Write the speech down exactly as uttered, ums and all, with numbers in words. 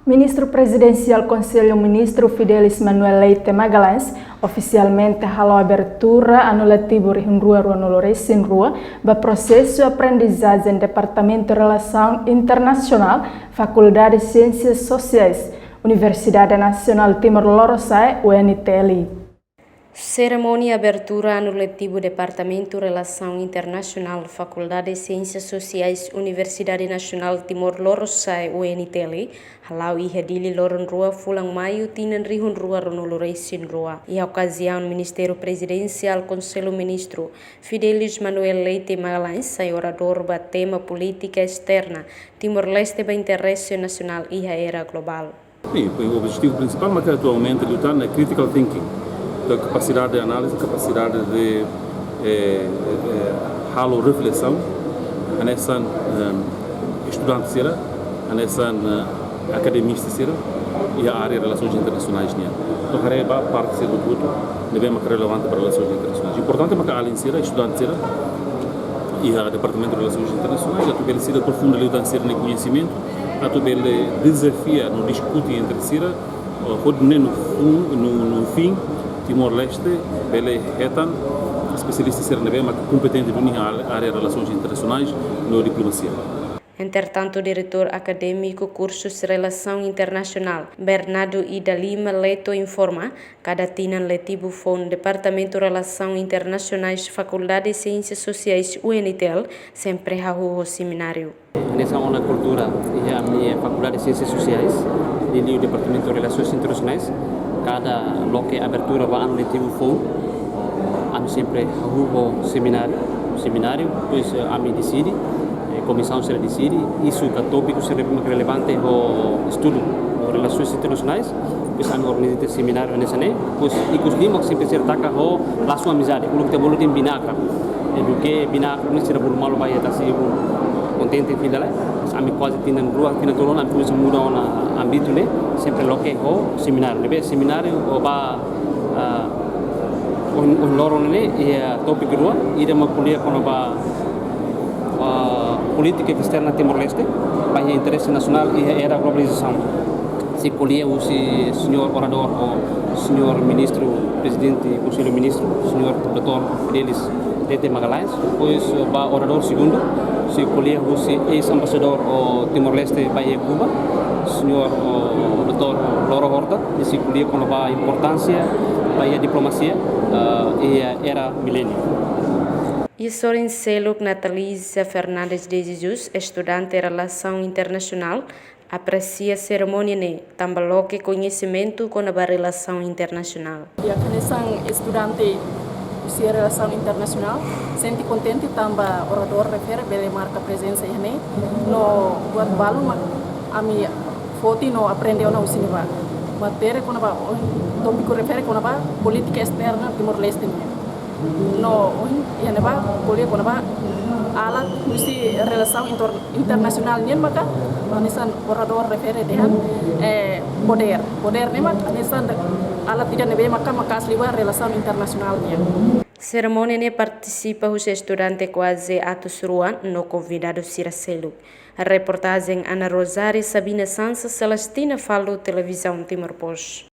Ministru Prezidensiál Konsellu Ministru Fidelis Manuel Leite Magalhães ofisialmente halo abertura anu letivu rihun rua ruanulu resin rua ba prosesu aprendizajen Departamentu Relasaun Internasionál, Fakuldade Siénsias Sosiais, Universidade Nasionál Timor Lorosa'e, U N T L. Serimónia abertura anu letivu Departamentu Relasaun Internasionál, Fakuldade Siénsias Sosiais, Universidade Nasionál Timor Lorosa'e, U N T L, hala'o iha Dili, loron rua fulan Maiu, tinan rihun rua ruanulu resin rua. Iha okaziaun, Ministru Prezidensiál Konsellu Ministru Fidelis Manuel Leite Magalhães sai oradór ba tema polítika esterna Timor-Leste ba interese nasionál iha era globál. Sim, o objetivu prinsipál mak atualmente liután é critical thinking. Entaun, kapasidade de análize, kapasidade de, eh, eh, halo reflesaun, hanesan, ehm, estudante sira, hanesan, eh, akademista sira, iha área relações internacionais nian. Entaun, haree ba parte sira hotu-hotu ne'ebé mak relevante ba relações internacionais. Importante mak alin sira, estudante sira iha Departamentu Relasaun Internasionál, atu bele sira aprofunda liután sira-nia koñesimentu, atu bele dezafia no diskute entre sira, eh, hodi nune'e no fun, no, no fin, Timor-Leste bele hetan espesialista sira ne'ebé mak kompetente duni iha área relações internacionais no diplomasia. Entretantu, diretór akadémiku kursus Relasaun Internasionál, Bernardo Ida Lima Leto, informa, kada tinan letivu foun Departamentu Relasaun Internasionais, Fakuldade Siénsias Sosiais, U N T L, sempre hahú ho semináriu. Hanesan ona kultura iha ami-nia Fakuldade Siénsias Sosiais, liuliu Departamentu Relasaun Internasionais, kada loke abertura ba anu letivu foun, ami sempre hahú ho semináriu, semináriu, depois, eh, ami deside, eh, komisaun sira deside, isu ka tópiku sira ne'ebé mak relevante ho estudu ho relasaun internasionais, depois ami organiza semináriu hanesan ne'e, depois ikus liu mak sempre sira taka ho lasu amizade, uluk ita bolu dehan binakra. Eduke binakra ne'e sira bolu malu ba iha tasi, kontente fila lai. Ami kuaze tinan rua, tinan tolu ona, ami kuaze muda ona ámbitu ne'e, sempre loke ho semináriu. Ne'ebé semináriu ba, ah, ohin, ohin loron ne'e, iha tópiku rua, ida mak ko'alia kona-ba, ah, polítika esterna Timor-Leste ba iha interese nasionál iha era globalizasaun. Sei ko'alia husi señór oradór, ou señór Ministru Prezidente Konsellu Ministru, señór doutór Fidelis Leite Magalhães, depois ba oradór segundu, sei ko'alia husi eis-embaixadór, ou Timor-Leste ba iha Kuba, señór, ou doutór Loro Horta, i sei ko'alia kona-ba importánsia ba iha diplomasia, eh, iha era miléniu. Iha sorin seluk, Nataliza Fernandes de Jesus, estudante Relasaun Internasionál, apresia serimónia ne'e tanba loke koñesimentu kona-ba relasaun internasionál. Iha hanesan estudante husi Relasaun Internasionál, sente kontente tanba oradór refere bele marka prezensa iha ne'e, no buat balu mak ami foti no aprende ona husi ne'ebá. Matéria kona-ba, tópiku refere kona-ba polítika esterna Timor-Leste nian. No, ohin, iha ne'ebá, ko'alia kona-ba alat husi relasaun inter-, internasionál nian maka, hanesan oradór refere dehan, eh, podér. Podér ne'e mak, hanesan alat ida ne'ebé maka maka'as liu ba relasaun internasionál nian. Serimónia ne'e partisipa husi estudante kuaze atus rua no konvidadu sira seluk. Reportajen Ana Rosário, Sabina Sansa, Celestina Falo, Televizaun Timor Post.